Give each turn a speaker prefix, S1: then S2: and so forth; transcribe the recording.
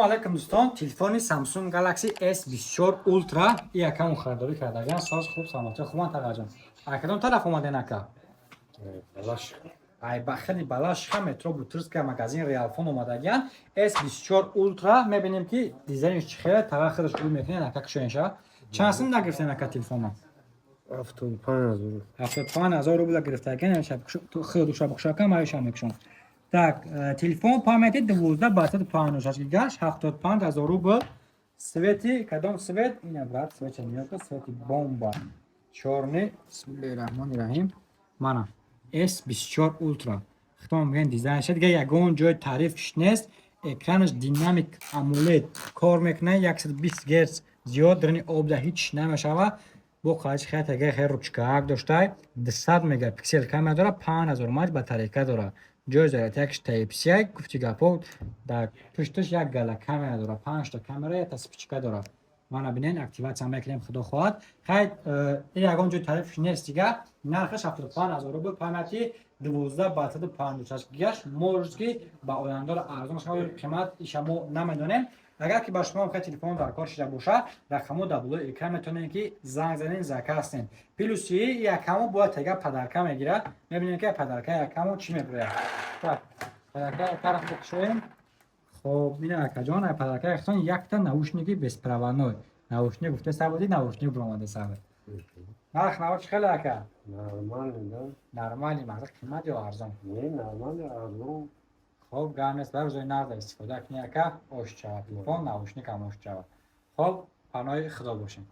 S1: Ассалому алайкум, дӯстон. Телефони Samsung Galaxy S24 Ultra и якамон харидорӣ кардаган. Соз, хуб, саломатӣ, хубан, тағаҷон? А кадом тараф омаден, ака?
S2: Балаш.
S1: Ай, ба хеле Балашиха, метро Бутырская, магазин Реалфон омадагиан. S24 Ultra мебинем, ки дизайнш чӣ хеле, таға хелеш рӯй мекунед, ака, кушоенша. Чанд сум нагирифтен, ака, телефона?
S2: 75 000.
S1: 75 000 рубла гирифтагиан. Хеле душа бухшака маиша мекушон. Так, телефон памяти 12 ба 156 гигаш, 75 000 рубл. Цвети, кадом цвет? Ина, брат, цвет ча цвети бомба. Чёрный. Бисмиллоҳи раҳмони раҳим. Мана S24 Ultra. Хитом мегӯян, дизайнша дига ягон ҷои таърифш нест. Экранаш Dynamic AMOLED кор мекунад, 120 Гц зиёд, дарини обда ҳеч намешава. Бо қалиш хеле тега хеле ручкаак доштай, 200 мегапиксел камера дора, 5000 мАч батарейка дора. Ҷои зарядякаш Type-C, гуфти гапҳо, дар пушташ як гала камера дора, панҷта камера, якта вспышка дора. Мана, бинен, активация мекунем, худо хоҳад. Хай, ин ягон ҷои тарифш нест дига. Нархаш 75 000 рубл, памяти 12 ба 156 гигаш. Может, ки ба ояндора арзон шавад қимат, иша мо намедонем. Агар ки ба шумо хай телефон дар кор шида боша, рақамҳо дар болои экран, метавонед, ки занг занед, заказ кунед. Плюси якамо бояд тега подарка мегирад. Мебинем, ки подарка якамо чӣ мебирояд. Так, подарка якаро бикушоем. Хоб, ина, акаҷон, ай подарка яхтон якта наушники беспроводной. Наушник гуфта сабуди, наушник буромада сабуд. Нарх наво чӣ хеле, ака?
S2: Нормальный, да?
S1: Нормальный, мақсад, қимат ё арзон?
S2: Не, нормальный, арзон.
S1: Хоб, гап нест, бар рӯзои нағза истифода кунӣ, ака, ош чава телефон, наушник ҳам ош чава. Хоб, паноҳи Худо бошем.